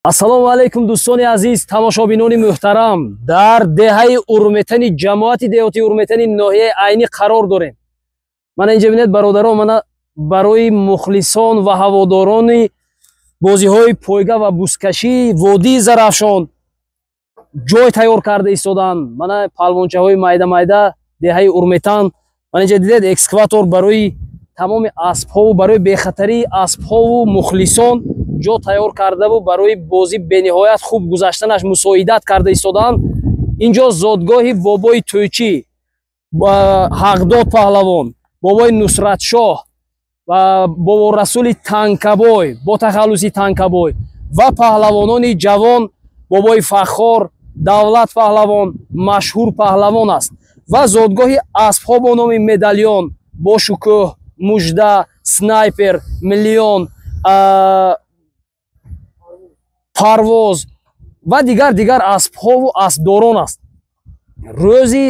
Ассалому алайкум, дӯстони азиз, тамошобинони муҳтарам. Дар деҳаи Урметани, ҷамоати деҳоти Урметани, ноҳияи Айнӣ қарор дорем. Мана инҷа бинед, бародарон, мана барои мухлисон ва ҳаводорони бозиҳои пойга ва бузкашӣ водии Зарафшон ҷой тайёр карда истодаанд. Мана палвончаҳои майда майда деҳаи Урметан. Мана инҷа дидед, экскаватор барои тамоми аспҳову барои бехатарии аспҳову мухлисон ҷо тайёр кардаву барои бозӣ бениҳоят хуб гузаштанаш мусоидат карда истодаанд. Инҷо зодгоҳи бобои Тӯйчӣ, Ҳақдод паҳлавон, бобои Нусратшоҳ ва Боборасули Танкабой бо тахаллуси Танкабой ва паҳлавонони ҷавон бобои Фаххор, Давлат паҳлавон, машҳур паҳлавон аст ва зодгоҳи аспҳо бо номи Медальон, Бошукӯҳ, Мужда, Снайпер, Миллион, Парвоз ва дигар аспҳову аспдорон аст. Рӯзи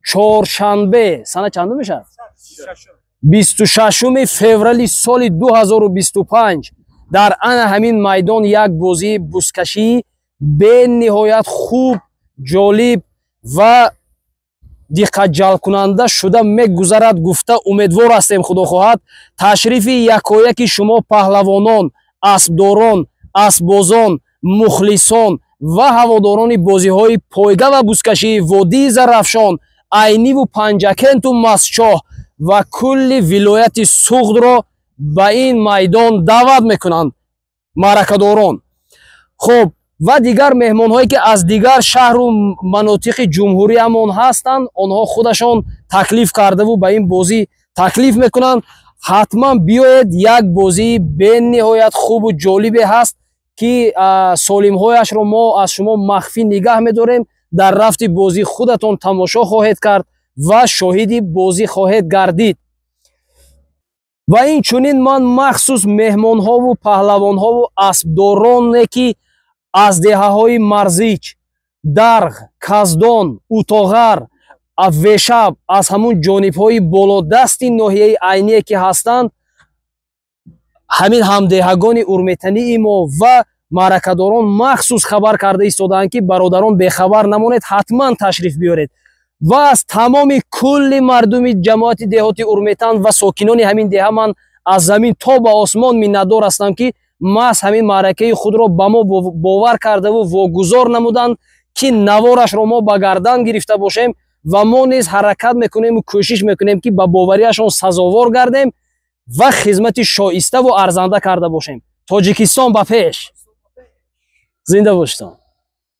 чоршанбе, сана чандум мешавад? 26-уми феврали соли 2025 дар ана ҳамин майдон як бозии бузкашӣ бениҳоят хуб, ҷолиб ва диққатҷалбкунанда шуда мегузарад гуфта умедвор ҳастем. Худо хоҳад, ташрифи якояки шумо паҳлавонон, аспдорон, аспбозон, мухлисон ва ҳаводорони бозиҳои пойга ва бузкашии водии Зарафшон, Айниву Панҷакенту Мастчоҳ ва кулли вилояти Суғдро ба ин майдон даъват мекунанд маъракадорон. Хуб, ва дигар меҳмонҳое, ки аз дигар шаҳру манотиқи ҷумҳуриямон ҳастанд, онҳо худашон таклиф кардаву ба ин бозӣ таклиф мекунанд. Ҳатман биёед, як бозии бениҳоят хубу ҷолибе ҳаст, ки солимҳояшро мо аз шумо махфӣ нигаҳ медорем. Дар рафти бозӣ худатон тамошо хоҳед кард ва шоҳиди бозӣ хоҳед гардид. Ва инчунин ман махсус меҳмонҳову паҳлавонҳову аспдороне, ки аз деҳаҳои Марзич, Дарғ, Каздон, Утоғар, Вешаб, аз ҳамун ҷонибҳои болодасти ноҳияи Айние ки ҳастанд, ҳамин ҳамдеҳагони урметании мо ва маъракадорон махсус хабар карда истодаанд, ки бародарон, бехабар намонед, ҳатман ташриф биёред. Ва аз тамоми кулли мардуми ҷамоати деҳоти Урметан ва сокинони ҳамин деҳа ман аз замин то ба осмон миннатдор ҳастам, ки маҳз ҳамин маъракаи худро ба мо бовар кардаву вогузор намуданд, ки наворашро мо ба гардан гирифта бошем. Ва мо низ ҳаракат мекунему кӯшиш мекунем, ки ба боварияшон сазовор гардем ва хизмати шоиставу арзанда карда бошем. Тоҷикистон ба пеш, зинда бошитон.